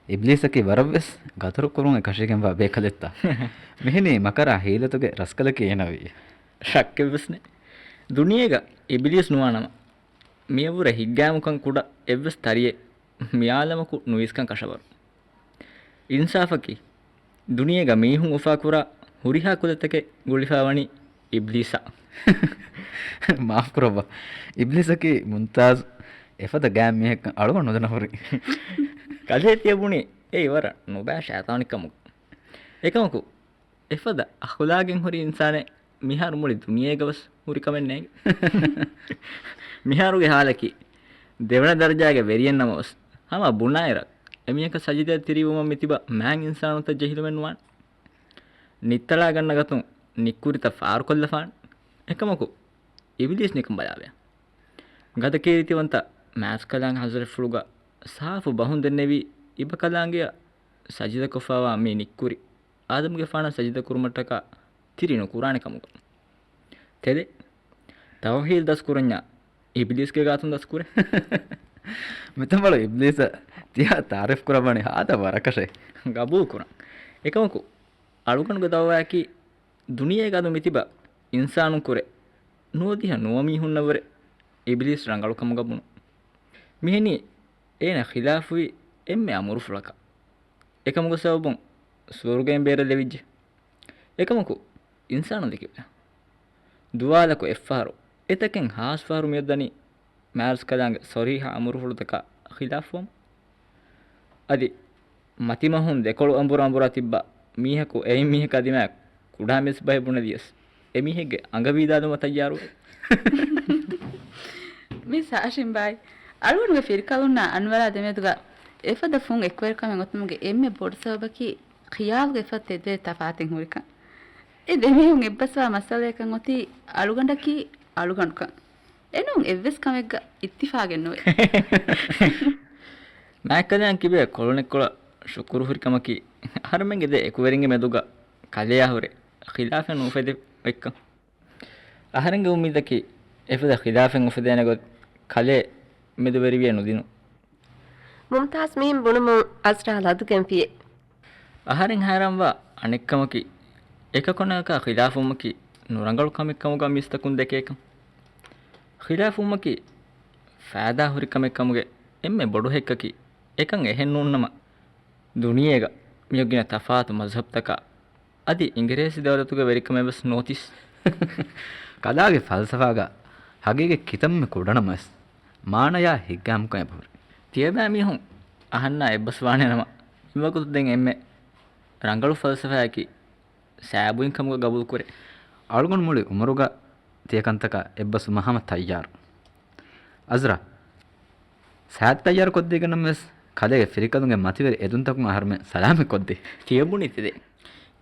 އިބްލީސަކީ ވަރަށްވެސް ގަދަރު ކުރުން އެކަށީގެންވާ ބޭކަލެއްތާ. މިހެނީ މަކަރާ ހީލަތުގެ ރަސްކަލަކީ އޭނަ ވިއްޔާ. ޝައްކެއްވެސް ނެތް. ދުނިޔޭގަ އިބްލީސް ނުވާނަމަ، މިއަށްވުރެ ހިތްގައިމުކަން ކުޑަ އެއްވެސް ތަރިއެއް މި އާލަމަކު ނުއިސްކަން ކަށަވަރު. އިންސާފަކީ، ދުނިޔޭގަ މީހުން އުފާކުރާ ހުރިހާ ކުލަތަކެއް ގުޅިފާވަނީ އިބްލީސާ. މާފުކުރައްވާ. އިބްލީސަކީ މުމްތާޒް އެފަދަ ގާތް މީހެއްކަން އަޅުގަނޑު ނުދަންނަ ހުރި. ކަލޭ ތިޔަބުނީ އެއީ ވަރަށް ނުބައި ޝައިޠާނީ ކަމުގަ. އެކަމަކު، އެފަދަ އަޚުލާގެއް ހުރި އިންސާނެއް މިހާރު މުޅި ދުނިޔޭގަވެސް ހުރި ކަމެއް ނޭނގެ. މިހާރުގެ ހާލަކީ، ދެވަނަ ދަރަޖާގެ ވެރިއެއް ނަމަވެސް، ހަމަ ބުނާއިރަށް އެމީހަކަށް ސަޖިދައަށް ތިރިވުމަށް މިތިބަ މާތް އިންސާނުންތައް ޖެހިލުމެއް ނުވާނެ. ނިއްތަޅާގަންނަ ގޮތުން ނިއްކުރިތައް ފާރުކޮށްލަފާނެ. އެކަމަކު، އިބްލީސް ނިކަން ބަލާވެ. ގަދަކީރިތިވަންތަ މާތްކަލާނގެ ޙަޟްރަތްފުޅުގަ ސާފު ބަހުން ދެންނެވީ އިބަކަލާނގެއަށް ސަޖިދަކޮށްފައިވާ މި ނިއްކުރި އާދަމުގެފާނަށް ސަޖިދަ ކުރުމަށްޓަކާ ތިރި ނުކުރާނެ ކަމުގަ. ތެދެއް. ތައުޙީދު ދަސްކުރަންޏާ އިބްލީސްގެ ގާތުން ދަސްކުރޭ. މިތަން ބަލަ އިބްލީސަށް ތިޔާ ތާރީފް ކުރައްވަނީ ހާދަ ވަރަކަށޭ. ގަބޫލު ކުރަން. އެކަމަކު، އަޅުގަނޑުގެ ދައުވާއަކީ، ދުނިޔޭގަ އަދު މިތިބަ އިންސާނުން ކުރެ، ނުވަދިހަ ނުވަ މީހުންނަށްވުރެ އިބްލީސް ރަނގަޅު ކަމުގަ ބުނު. މިހެނީ އޭނަ ޚިލާފުވި އެންމެ އަމުރުފުޅަކަށް. އެކަމުގެ ސަބަބުން ސުވަރުގެއިން ބޭރަށް ލެވިއްޖެ. އެކަމަކު އިންސާނުން ދެކެވޭ. ދުވާލަކު އެއްފަހަރު، އެތަކެއް ހާސް ފަހަރު މިއޮއްދަނީ މާތްކަލާނގެ ޞަރީޙަ އަމުރުފުޅުތަކާ ޚިލާފުވަމުން. އަދި މަތިމަހުން ދެކޮޅު އަނބުރާ އަނބުރާ ތިއްބާ މީހަކު އެއިން މީހަކާ ދިމާއަށް ކުޑަ މިސްބަހެއް ބުނެދިޔަސް، އެމީހެއްގެ އަނގަ ވީދާލުމަށް ތައްޔާރުވޭ. މިސް ހާޝިމް ބާއި، އަޅުގަނޑުގެ ފިރިކަލުންނާ އަންވަރާ ދެމެދުގަ އެފަދަ ފުން އެކުވެރިކަމެއް އޮތުމުގެ އެންމެ ބޮޑު ސަބަބަކީ ޚިޔާލުގެ އެފަދަ ތެދުވެރި ތަފާތެއް ހުރިކަން. އެ ދެމީހުން އެއްބަސްވާ މައްސަލަޔަކަށް އޮތީ އަޅުގަނޑަކީ އަޅުގަނޑުކަން. އެނޫން އެއްވެސް ކަމެއްގަ އިއްތިފާގެއް ނުވޭ. މާތްކަލާނގެ ކިބައިން ކޮޅުނެއްކޮޅަށް ޝުކުރު ހުރި ކަމަކީ، އަހަރެމެންގެ ދެ އެކުވެރިންގެ މެދުގަ ކަލެޔާ ހުރެ ޚިލާފެއް ނުއުފެދި ވެއްކަން. އަހަރެންގެ އުއްމީދަކީ، އެފަދަ ޚިލާފެއް އުފެދޭނެ ގޮތް ކަލޭ މެދުވެރިވިޔަ ނުދިނުން. މުމްތާޒް މިހެން ބުނުމުން އަޒްރާ ލަދުގެންފިޔޭ. އަހަރެން ހައިރާންވާ އަނެއްކަމަކީ، އެކަކު ނަޔަކާ ޚިލާފުވުމަކީ ނުރަނގަޅު ކަމެއްކަމުގަ މީސްތަކުން ދެކޭކަން. ޚިލާފުވުމަކީ ފައިދާ ހުރި ކަމެއްކަމުގެ އެންމެ ބޮޑު ހެއްކަކީ، އެކަން އެހެން ނޫންނަމަ، ދުނިޔޭގަ މިއޮތް ގިނަ ތަފާތު މަޒްހަބްތަކާ އަދި އިނގިރޭސި ދައުލަތުގެ ވެރިކަމެއް ވެސް ނޯތިސް. ކަލާގެ ފަލްސަފާގަ ހަގީގަތް ކިތަންމެ ކުޑަނަމަވެސް، މާނަޔާ ހިތްގައިމުކަން އެބަހުރި. ތިޔަބައިމީހުން އަހަންނާ އެއްބަސްވާނެނަމަ، މިވަގުތު ދެން އެންމެ ރަނގަޅު ފަލްސަފާއަކީ ސައިބޮއިން ކަމުގަ ގަބޫލުކުރޭ. އަޅުގަނޑު މުޅި އުމުރުގަ ތިޔަކަންތަކަށް އެއްބަސްވުމަށް ހަމަ ތައްޔާރު. އަޒްރާ، ސާދަ ތައްޔާރު ކޮށްދީގެންނަމަވެސް، ކަލޭގެ ފިރިކަލުންގެ މަތިވެރި އެދުންތަކުން އަހަރުމެން ސަލާމަތް ކޮށްދޭ. ތިޔަބުނީ ތެދެއް.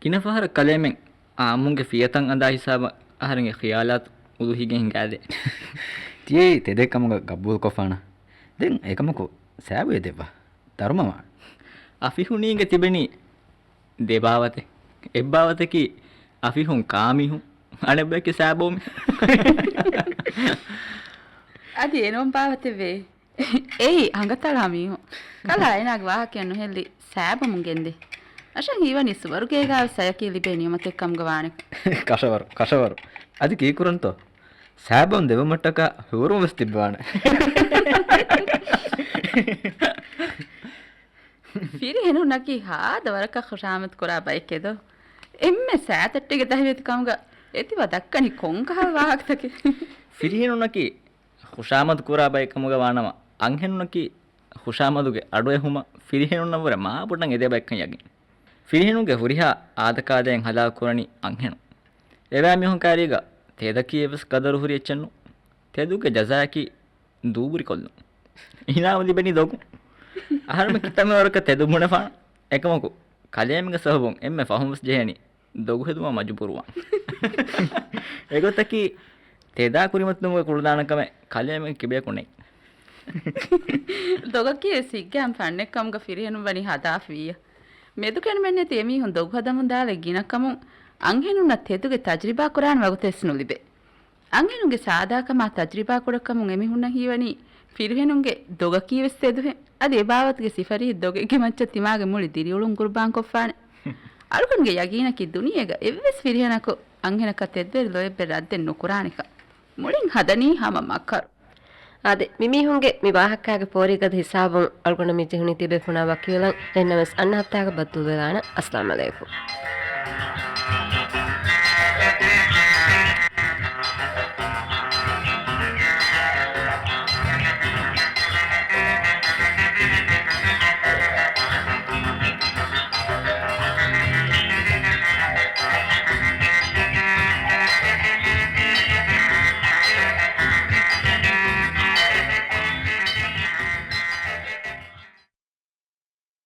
ގިނަ ފަހަރަށް ކަލޭމެން އާއްމުންގެ ފިޔަތައް އަނދާ ހިސާބަށް އަހަރެންގެ ޚިޔާލާތު އުލުހިގެން ހިނގާދޭ. ތިޔައީ ތެދެއް ކަމުގަ ގަބޫލުކޮށްފާނަ. ދެން އެކަމަކު ސާބު އެދެއްވާ. ދަރުމަވާން. އަފިހުނީގެ ތިބެނީ ދެބާވަތެއް. އެއްބާވަތަކީ އަފިހުން ކާމީހުން. އަނެއްބަޔަކީ ސާބޯމި. އަދި އެނޫން ބާވަތެއްވޭ. އެއީ ހަނގަތަޅާ މީހުން. ކަލާ އޭނާގެ ވާހަކައެއް ނުހެއްލި ސާބަމުން ގެންދޭ. އަށަން ހީވަނީ ސުވަރުގޭގާވެސް ސަޔަކީ ލިބޭ ނިޢުމަތެއް ކަމުގަ ވާނެ. ކަށަވަރު، ކަށަވަރު. އަދި ކީކުރަންތޯ؟ ސާބަމުން ދެވުމަށްޓަކާ ހޫރުން ވެސް ތިއްބަވާނެ. ފިރިހެނުންނަކީ ހާދަ ވަރަކަށް ޚުޝާމަދު ކުރާ ބައެކޭ ދޯ؟ އެންމެ ސާތައްޓެގެ ދަހިވެތި ކަމުގަ އެތިބާ ދައްކަނީ ކޮންކަހަލަ ވާހަކަތަކެއް؟ ފިރިހެނުންނަކީ ޚުޝާމަދު ކުރާ ބައެއް ކަމުގަ ވާނަމަ، އަންހެނުންނަކީ ޚުޝާމަދުގެ އަޑުއެހުމަށް ފިރިހެނުންނަށްވުރެ މާބޮޑަށް އެދޭ ބައެއްކަން ޔަގީން. ފިރިހެނުންގެ ހުރިހާ އާދަކާދައިން ހަލާކު ކުރަނީ އަންހެނުން. އެބައިމީހުން ކައިރީގަ ތެދަކީ އެއްވެސް ގަދަރު ހުރި އެއްޗެއް ނޫން. ތެދުގެ ޖަޒާއަކީ ދޫބުރިކޮށްލުން. އިނާމު ލިބެނީ ދޮގުން. އަހަރުމެން ކިތަންމެ ވަރަކަށް ތެދު ބުނެފާނަ. އެކަމަކު، ކަލޭމެންގެ ސަބަބުން އެންމެ ފަހުން ވެސް ޖެހޭނީ ދޮގު ހެދުމަށް މަޖުބޫރުވާން. އެގޮތަކީ، ތެދާ ކުރިމަތިލުމުގެ ކުޅަދާނަކަމެއް ކަލޭމެންގެ ކިބަޔަކު ނެތް. ދޮގަކީ ވެސް ހިތްގައިމު ފަންނެއް ކަމުގަ ފިރިހެނުން ވަނީ ހަދާފިއްޔާ. މެދުކެނޑުމެއްނެތި އެމީހުން ދޮގު ހަދަމުން ދާލެއް ގިނަކަމުން، އަންހެނުންނަށް ތެދުގެ ތަޖްރިބާ ކުރާނެ ވަގުތެއް ވެސް ނުލިބޭ. އަންހެނުންގެ ސާދާކަމާ ތަޖްރިބާ ކުޑަކަމުން އެމީހުންނަށް ހީވަނީ ފިރިހެނުންގެ ދޮގަކީ ވެސް ތެދުހެން. އަދި އެބާވަތުގެ ސިފަރީހި ދޮގެއްގެ މައްޗަށް ތިމާގެ މުޅި ދިރިއުޅުން ގުރުބާންކޮށްފާނެ. އަޅުގަނޑުގެ ޔަގީނަކީ ދުނިޔޭގަ އެއްވެސް ފިރިހެނަކު އަންހެނަކަށް ތެދުވެރި ލޯތްބެއް ރައްދެއް ނުކުރާނެކަން. މުޅިން ހަދަނީ ހަމަ މަކަރު. އާދެ، މިމީހުންގެ މި ވާހަކާގެ ފޯރިގަދަ ހިސާބުން އަޅުގަނޑަށް މި ޖެހުނީ ތިބޭފުޅުންނާ ވަކިވެލަން. އެހެންނަމަވެސް އަންނަ ހަފްތާގަ ބައްދަލުވެލާނަން. އައްސަލާމް އަލައިކުމް.